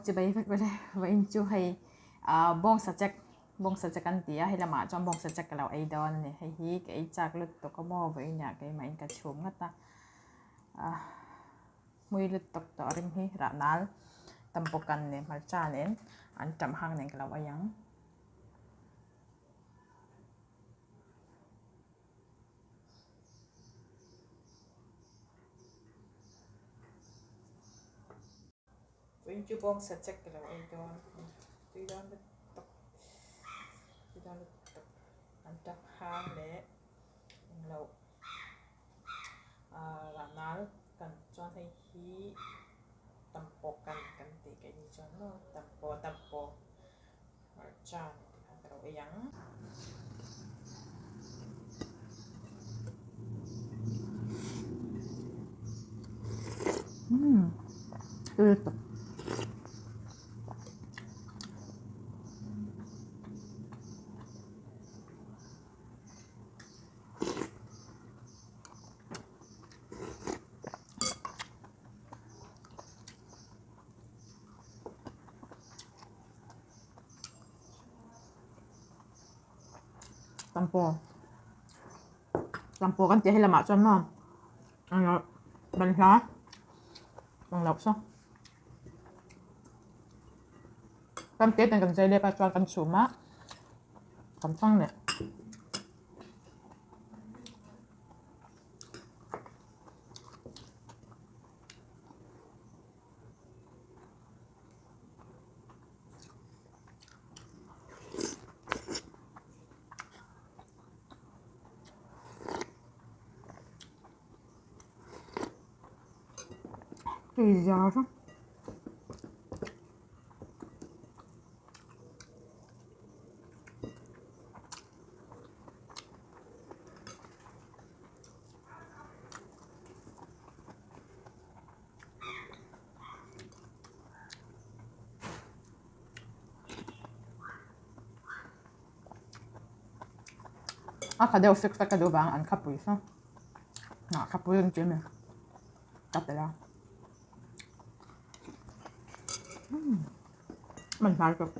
Chibai vek vek e vawiin chu hei ah bawngsa chek bawngsa chek an ti a hei lamah chuan bawngsa chek ka lo ei dawn a ni hei hi ka ei chak lutuk a maw vawiin ah keimah in ka chhum ngat a ah hmui lutuk tawh a rim hi rah nal tampawkan leh hmarcha nen an tam hang nen ka lo ei ang. Vawiin chu bawngsa chek ka lo ei dawn tui dawn lutuk tui dawn lutuk an tam hang leh englo ah rah nal kan chuan hei hi tampawh kan kan tih ka in chuan maw tampawh tampawh hmarcha tih khan ka lo ei ang. Umm tui lutuk. Tampo tampo kan tih hi lamah chuan maw banhla ang loh saw kan te ten kan zai lep a chuan kan chhum a kan chang leh. Tui zia chu. A kha deuh fek fek a duh vang an khapui saw ah khapui an ti a mi ka telh a umm man hnai tawp.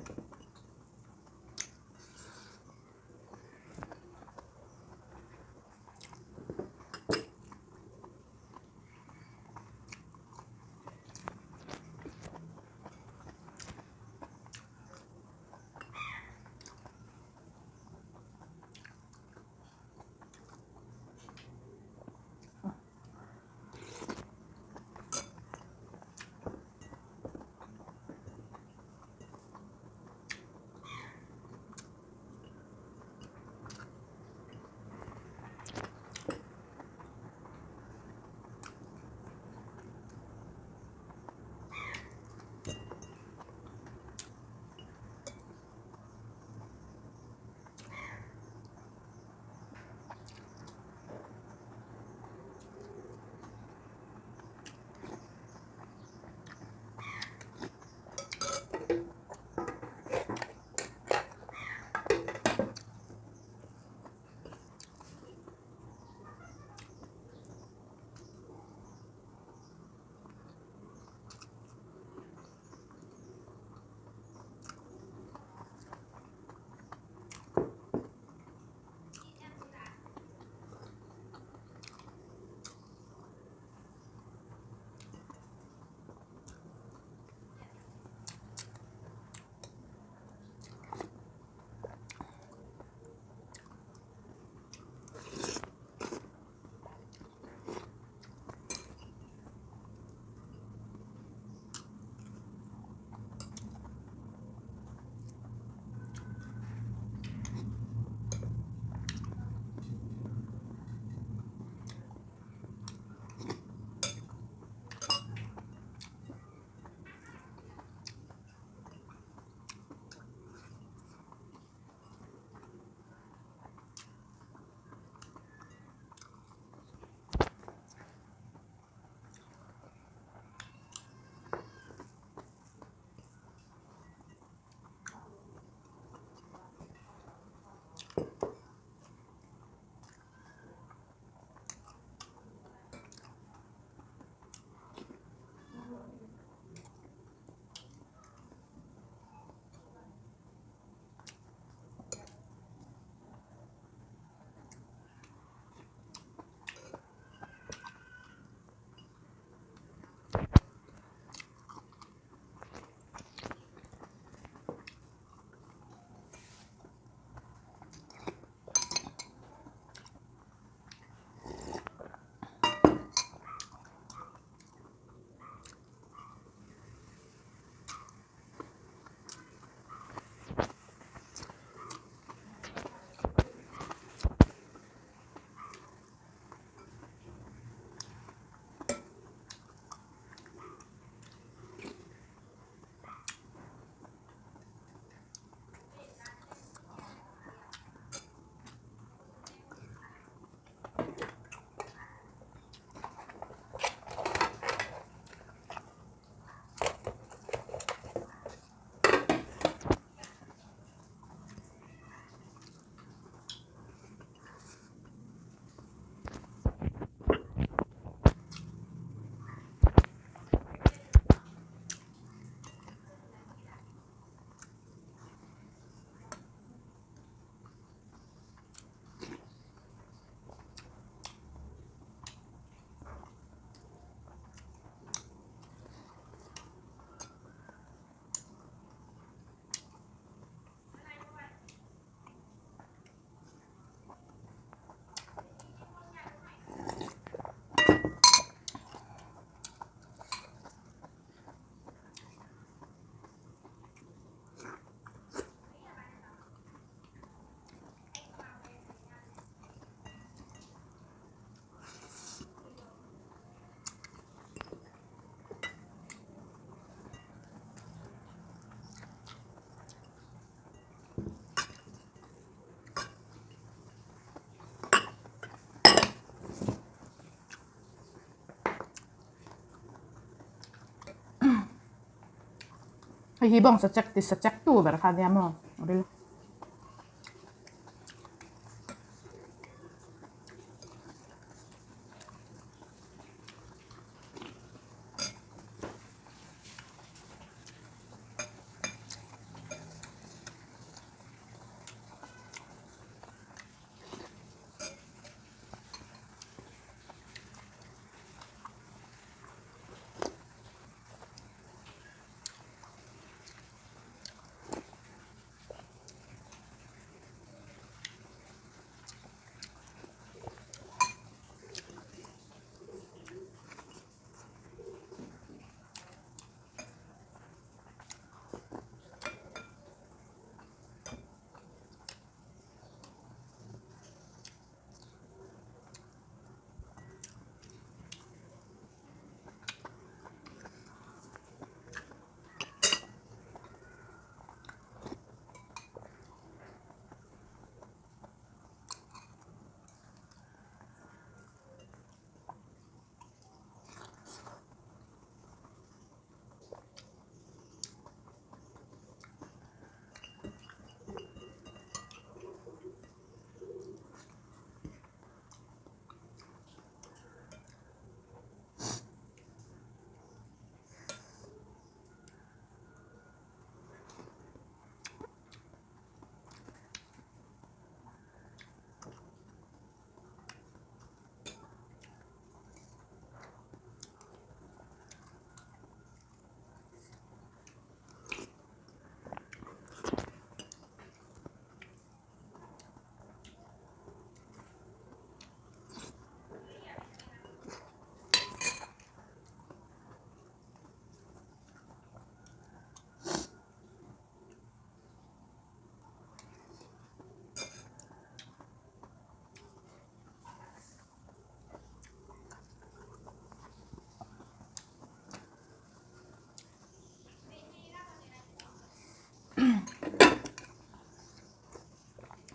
Hei hi bawngsa chek ti sa chek tu ber kha nia maw a ril.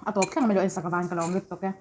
A tawp thleng mai lo en sak avang ka lo awm lutuk e.